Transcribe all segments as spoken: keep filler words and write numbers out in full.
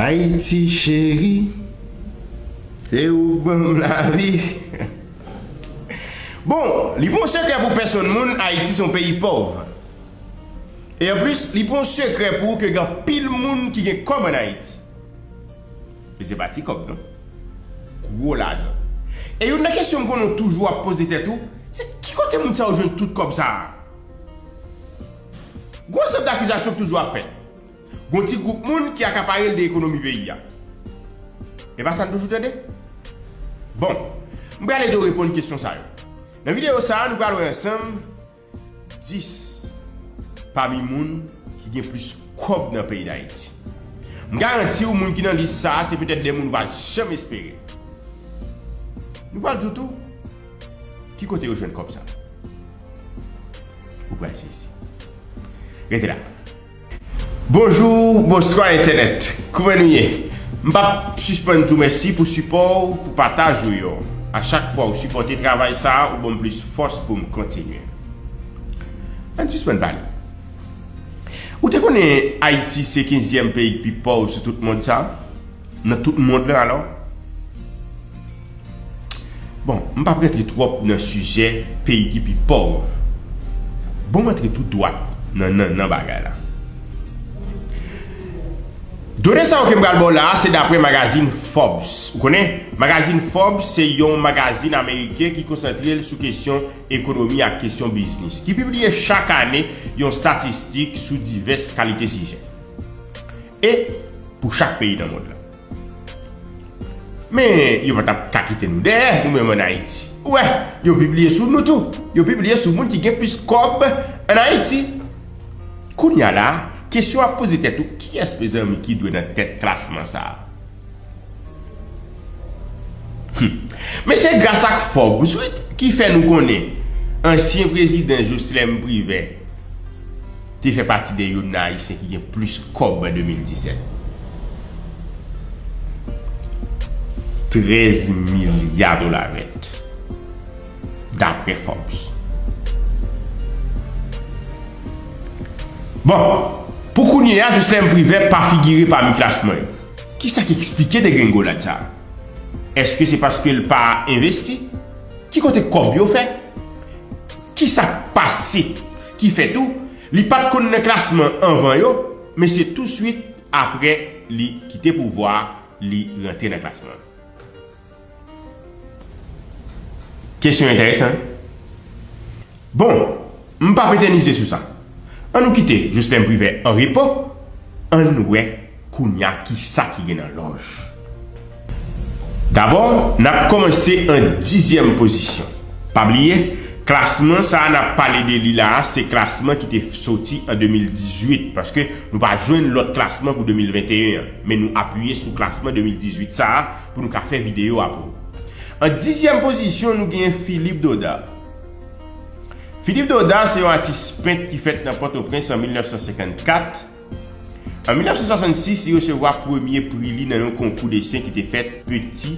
Ayiti cheri, se ou k ban m lavi. Bon, li pa yon sekrè pou pèsonn moun, Ayiti se yon peyi pòv. E anplis, li pa yon sekrè pou ou ke gen anpil moun ki gen kòb ann Ayiti. E se pa ti kòb, non. Gwo lajan. E youn nan kesyon m konnen w toujou ap poze tèt ou, se ki kote moun sa yo jwenn tout kòb sa a? Gwo ansanm dakizasyon k toujou ap fèt. Gon ti gwoup moun ki akapare l de ekonomi peyi a. E pa sa n toujou tande? Bon, m pral ede w reponn kesyon sa yo. Nan videyo sa a, nou pral wè ansanm dis pami moun ki gen plis kòb nan peyi Dayiti. M garanti w, moun ki nan lis sa a, se petèt de moun ou pa janm espere. Nou pral di w tou ki kote yo jwenn kòb sa. Ou pral sezi. Rete la. Bonjou, bonswa entènèt. Kouman nou ye? M p ap sispann di w mèsi pou sipò w, pou pataj ou yo. A chak fwa ou sipòte travay sa a, ou ban m plis fòs pou m kontinye. Ann sispann pale. Ou te konnen Ayiti se kenzyèm peyi k pi pòv sou tout mond sa a? Nan tout mond lan alò? Bon, m p ap rantre twòp nan sijè peyi ki pi pòv. Bon, m antre tou dwat nan, nan, nan bagay la. Done sa yo ke m pral ba w la a, se dapre magazin Forbes. Ou konnen, magazin Forbes se yon magazin ameriken ki konsantre l sou kesyon ekonomi ak kesyon biznis, ki pibliye chak ane yon estatistik sou divès kalite sijè. E pou chak peyi nan mond lan. Men, yo pa t ap ka kite nou dèyè, nou menm ann Ayiti. Ou wè, yo pibliye sou nou tou. Yo pibliye sou moun ki gen plis kòb ann Ayiti. Kounye a la, kesyon ap poze tèt ou, kiyès, mezanmi, ki dwe nan tèt klasman sa a? Hum. Men se gras ak Forbes, wi, ki fè nou konnen ansyen prezidan Jocelerme Privert te fè pati de youn nan Ayisyen ki gen plis kòb an de mil disèt. Trèz milya dola nèt, dapre Forbes. Bon, pou kounye a, Jocelerme Privert pa figire pami klasman yo. Kisa k eksplike degrengolad sa a? Èske se paske l pa envesti? Ki kote kòb yo fè? Kisa k pase ki fè tou li pa t konn nan klasman anvan yo, men se touswit apre li kite pouvwa a, li rantre nan klasman? Kesyon enteresan, wi. Bon, m p ap etènize sou sa. Ann nou kite Jocelerme Privert an repo, ann wè kounye a kisa ki gen nan lòj. Dabò, n ap kòmanse an dizyèm pozisyon. Pa bliye, klasman sa a n ap pale de li la a, se klasman ki te soti an de mil dizuit, paske nou pa jwenn lòt klasman pou de mil venteyen an, men nou apiye sou klasman de mil dizuit sa a pou nou ka fè videyo a pou ou. An dizyèm pozisyon, nou genyen Philippe Dodard. Philippe Dodard se yon atis pent ki fèt nan Pòtoprens an mil nèf san senkannkat. An mil nèf san swasannsis, li resevwa premye pri li nan yon konkou desen ki te fèt Petit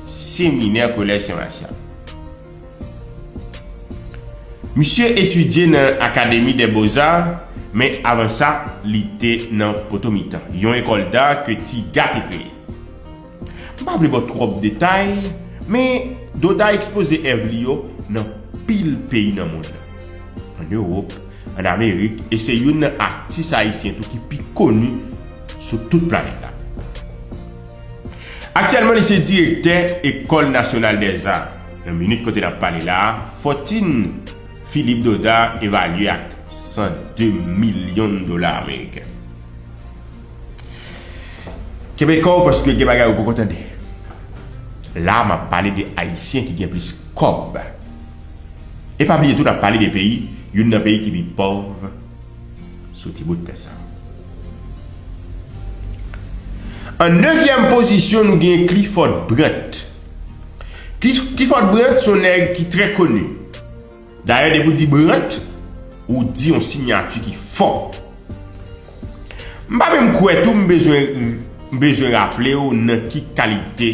Séminaire Collège Saint Martial. Misye etidye nan Académie des Beaux-Arts, men avan sa, li te nan Potomitan, yon école d'art ke Tiga te kreye. M pa vle ba w twòp detay, men Dodard ekspoze èv li yo nan pil peyi nan mond lan. Ann Ewòp, ann Amerik, e se youn nan atis ayisyen tou ki pi koni sou tout planèt la. Aktyèlman, li se direktè École Nationale des Arts. Nan minit kote n ap pale la a, fòtin Philippe Dodard evalye ak san de milyon dola ameriken. Kenbe kò w, paske gen bagay ou poko tande. La, m ap pale de Ayisyen ki gen plis kòb. E pa bliye tou, n ap pale de peyi, youn nan peyi ki pi pòv sou ti bout tè sa. An nevyèm pozisyon, nou gen Clifford Brandt. Cliff-, Clifford Brandt se yon nèg ki trè koni. Dayè, depi w di Brandt, ou di yon siyati ki fò. M pa menm kwè tou m bezwen, m bezwen raple w nan ki kalite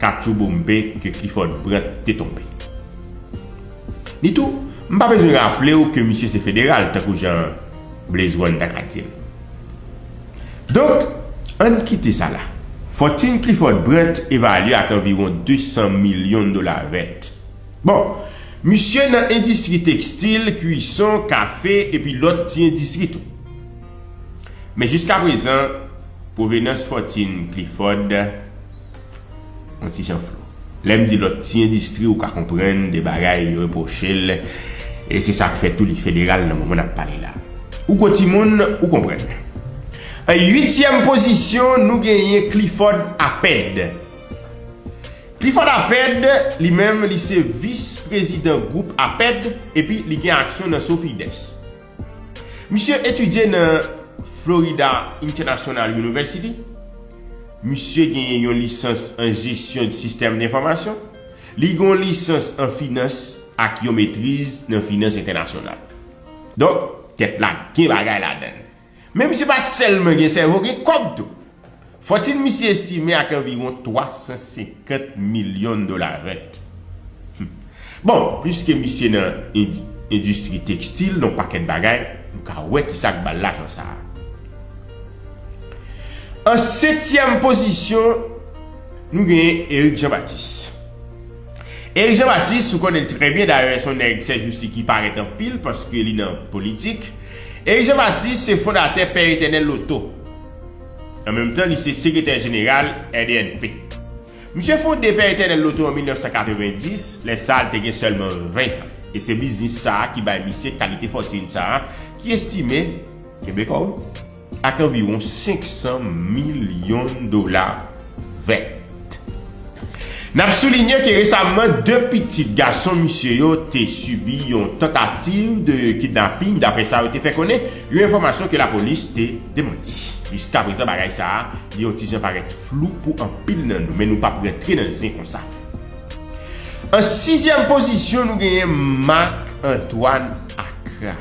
katchou bonbe ke Clifford Brandt te tonbe. Ni tou, m pa bezwen raple w ke misye se federal, tankou jan Blaze One ta ka di l. Donk, Ann kite sa la. Fòtin Clifford Brandt evalye ak anviwon de san milyon dola vèt. Bon, misye nan endistri tekstil, kwison, kafe, epi lòt ti endistri tou. Men jiskaprezan, pwovenans fòtin Clifford yon ti jan flou. Lè m di lòt ti endistri, ou ka konprann de bagay yo repwoche l, e se sa k fè tou li federal nan moman n ap pale la. Ou gwo timoun, ou konprann. An uityèm pozisyon, nou genyen Clifford Aped. Clifford Aped, li menm, li se vis prezidan gwoup Aped, epi li gen aksyon nan Sofides. Misye etidye nan Florida International University. Misye genyen yon lisans an jesyon sistèm enfòmasyon. Li gen yon lisans an finans ak yon metriz nan finans entènasyonal. Donk, tèt la gen bagay ladan l. Men misye pa sèlman gen sèvo, gen kòb tou. Fòtin misye estime ak anviwon twa san senkant milyon dola vèt. Hmm. Bon, piske misye nan indi-, endistri tekstil, nan yon pakèt bagay, nou ka wè kisa k ba l lajan sa a. An setyèm pozisyon, nou genyen Eric Jean Baptiste. Eric Jean Baptiste, ou konnen l trè byen, dayè, se yon nèg sèjousi ki parèt anpil paske li nan politik. Eric Jean Baptiste se fondatè Pè Etènèl Loto. An menm tan, li se sekretè jeneral R D N P. Misye fonde Pè Etènèl Loto an mil nèf san katrevenndis, lè sa a, l te gen sèlman ven tan. E se biznis sa a ki bay misye kalite fòtin sa a, ki estime, kenbe kò w, ak anviwon senk san milyon dola vèt. N ap soulinye ke resaman, de pitit gason misye yo te sibi yon tantativ de kidnaping, daprè sa yo te fè konnen, yon enfòmasyon ke lapolis te demanti. Jiskaprezan, bagay sa a, li yon ti jan parèt flou pou anpil nan nou, men nou p ap rantre nan zen konsa. An sizyèm pozisyon, nou genyen Marc Antoine Accra.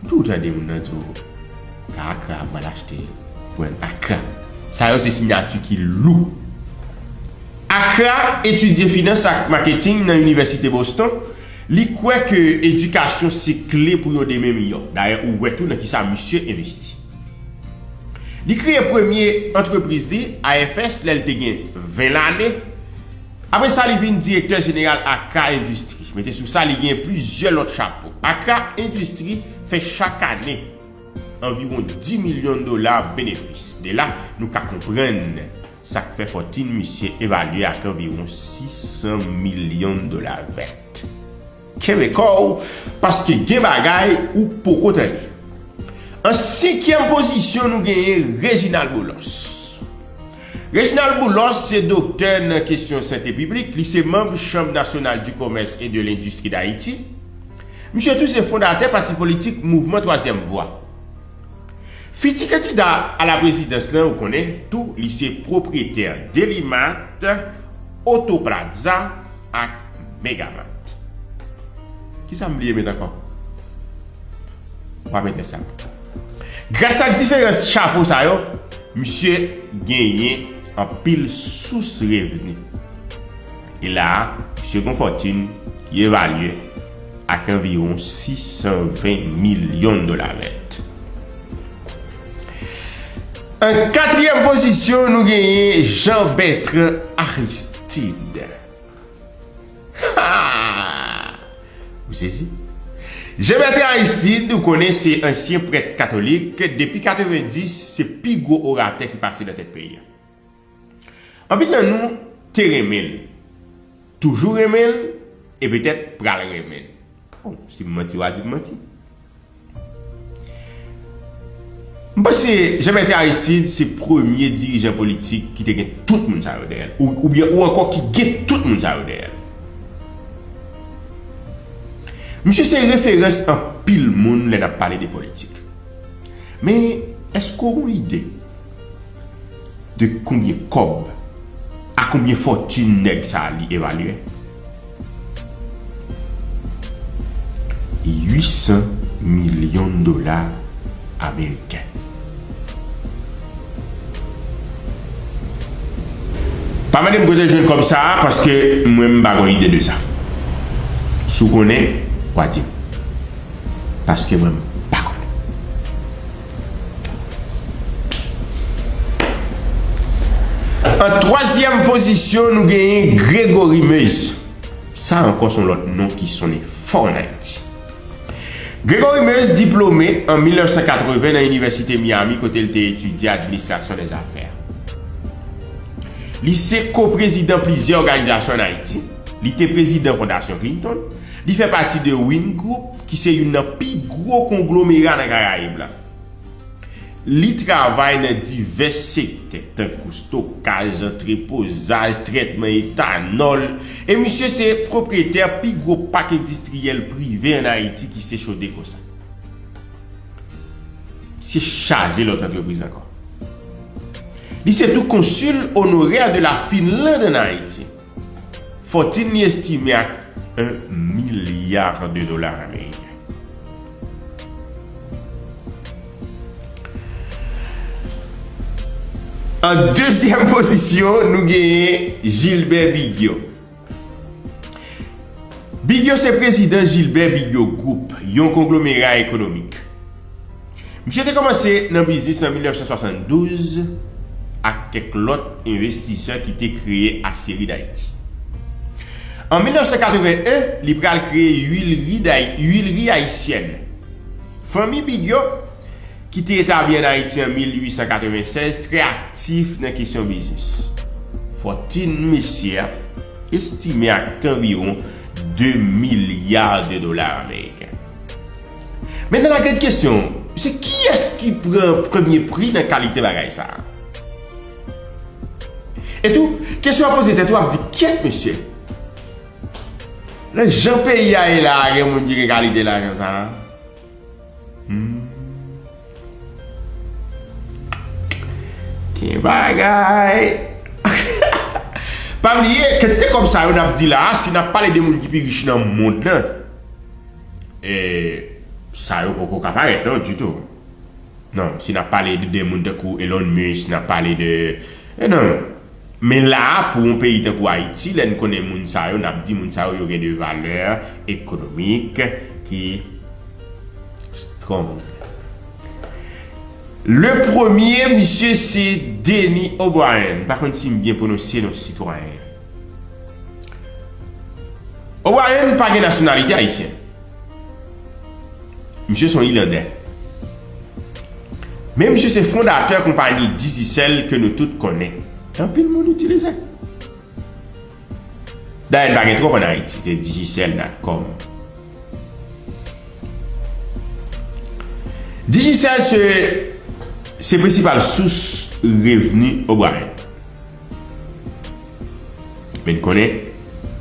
M toujou tande moun nan di w, ka Accra, m pral achte brand Accra. Sa yo se siyati ki lou. Accra etidye finans ak maketing nan Inivèsite Boston. Li kwè ke edikasyon se kle pou yon demen miyò. Dayè, ou wè tou nan kisa misye envesti. Li kreye premye antrepriz li, A F S, lè l te gen ven lane. Apre sa, li vin direktè jeneral Accra Industries. Mete sou sa, li gen plizyè lòt chapo. Accra Industries fè chak ane anviwon dis milyon dola benefis. De la, nou ka konprann sa k fè fòtin misye evalye ak anviwon sis san milyon dola vèt. Kenbe kò w, paske gen bagay ou poko tande. An senkyèm pozisyon, nou genyen Reginald Boulos. Reginald Boulos se doktè nan kesyon sante piblik, li se manm Chambre Nationale du Commerce et de l'Industrie d'Haïti. Misye tou se fondatè pati politik Mouvman Twazyèm Vwa. Fiti kandida a la prezidans lan, ou konnen, tou li se pwopriyetè Delimat, Auto Plaza ak Megamart. Kisa m bliye met ankò? W a mete sa. Gras ak diferans chapo sa yo, misye genyen anpil sous revni. E la a, misye gen yon fòtin ki evalye ak anviwon sis san ven milyon dola nèt. An katriyèm pozisyon, nou genyen Jean Bertrand Aristide. Ha! Ou sezi? Jean Bertrand Aristide, ou konnen, se ansyen prèt katolik. Depi katrevendis, se pi gwo oratè ki pase nan tèt peyi a. Anpil nan nou te renmen l, toujou renmen l, e petèt pral renmen l. Bon, si m manti, w a di m manti. M panse Jean Bertrand Aristide se premye dirijan politik ki te gen tout moun sa yo dèyè l. Ou, oubyen ou ankò ki gen tout moun sa yo dèyè l. Misye se referans anpil moun lè n ap pale de politik. Men, èske w gen yon ide de konbyen kòb, a konbyen fòtin nèg sa a li evalye? Uit san milyon dola ameriken. Pa mande m kote l jwenn kòb sa a, paske mwen m pa gen ide de sa. Si w konnen, w a di m. Paske mwen m pa konnen. An twazyèm pozisyon, nou genyen Gregory Meuse. Sa ankò se yon lòt non ki sonnen fò ann Ayiti. Gregory Meuse diplome an mil nèf san katreven nan Inivèsite Miami, kote l te etidye administrasyon dèzafè. Li se ko-prezidan plizyè òganizasyon ann Ayiti. Li te prezidan Fondasyon Clinton. Li fè pati de Wynn Group, ki se youn nan pi gwo konglomera nan Karayib la. Li travay nan divès sektè, tankou stokaj, antrepozaj, trètman etanòl, e misye se pwopriyetè pi gwo pak endistriyèl prive ann Ayiti ki se Codeco sa. Se chaje lòt antrepriz ankò. Li se tou konsil onorè de la Finland ann Ayiti. Fòtin li estime ak un milliard de dola ameriken. An dezyèm pozisyon, nou genyen Gilbert Bigio. Bigio se prezidan Gilbert Bigio Group, yon konglomera ekonomik. Misye te kòmanse nan biznis an mil nèf san swasanndouz ak kèk lòt envestisè ki te kreye Aciérie d'Haïti. An mil nèf san katreven en, li pral kreye Huilerie d'Haï-, Huilerie Haïtienne. Fanmi Bigio, ki te etabli ann Ayiti an mil uit san katrevensèz, trè aktif nan kesyon biznis. Fòtin mesye a estime ak anviwon de milya de dola ameriken. Mentnan, la, gade kesyon, se kiyès ki pran premye pri nan kalite bagay sa a? Etou, kesyon ap poze tèt ou, ap di, kyèt, mesye. Nan jan peyi a ye la, gen moun ki gen kalite lajan sa a? Hmm. Gen bagay. Pa bliye, kantite kòb sa yo n ap di la a, si n ap pale de moun ki pi rich nan mond lan, e, sa yo poko ka parèt, non, ditou. Non, si n ap pale de, de moun tankou Elon Musk, n ap pale de, e non. Men la a, pou yon peyi tankou Ayiti, lè n konnen moun sa yo, n ap di moun sa yo, yo gen de valè ekonomik ki strong. Le premye, misye, se Denis O'Brien. M pa konn si m byen pwononse non sitwayen. O'Brien pa gen nasyonalite ayisyen. Misye se yon Ilandè. Men misye se fondatè konpayi Digicel ke nou tout konnen. Anpil moun itilize. Dayè, n pa gen twòp ann Ayiti, se Digicel dot com. Digicel se, se prensipal sous revni O'Brien. Men n konnen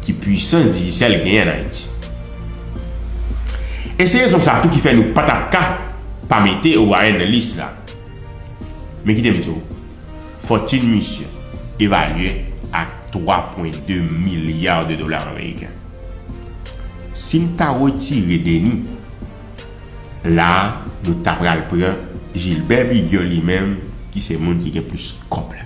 ki pwisans Digicel genyen ann Ayiti. E se rezon sa tou ki fè nou pa t ap ka pa mete O'Brien nan lis la. Men kite m di w, fòtin misye evalye a twa pwen de milya de dola ameriken. Si n ta retire Denis, la a, nou ta pral pran Gilbert Bigio li menm, ki se moun ki gen plis kòb la.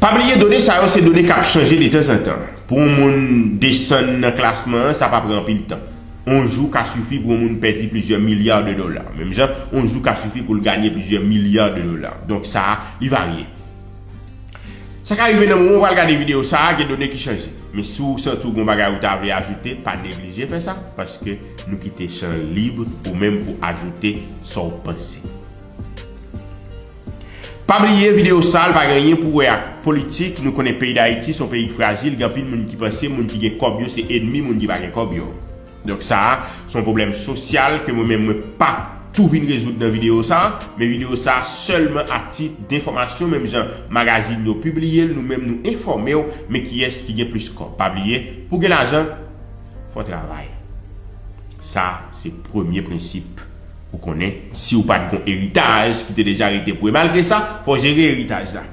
Pa bliye, done sa yo se done k ap chanje detanzantan. Pou yon moun desann nan klasman an, sa pa pran anpil tan. Yon jou ka sifi pou yon moun pèdi plizyè milya de dola. Menm jan, yon jou ka sifi pou l ganye plizyè milya de dola. Donk sa a, li varye. Sa ka rive nan moman w pral gade videyo sa a, gen done ki chanje. Men si w santi w gen yon bagay ou ta vle ajoute, pa neglije fè sa, paske nou kite chan lib ou menm pou ajoute sa w panse. Pa bliye, videyo sa a, l pa gen anyen pou wè ak politik. Nou konnen peyi Dayiti se yon peyi ki frajil, gen anpil moun ki panse moun ki gen kòb yo se ènmi moun ki pa gen kòb yo. Donk sa a, se yon pwoblèm sosyal ke mwen menm mwen pa tou vin rezoud nan videyo sa a, men videyo sa a sèlman a tit denfòmasyon, menm jan magazin yo pibliye l, nou menm nou enfòme w, men kiyès ki gen plis kòb. Pa bliye, pou gen lajan, fò w travay. Sa, se premye prensip ou konnen. Si w pa t gon eritaj ki te deja rete pou ou, e malgre sa, fò w jere eritaj la.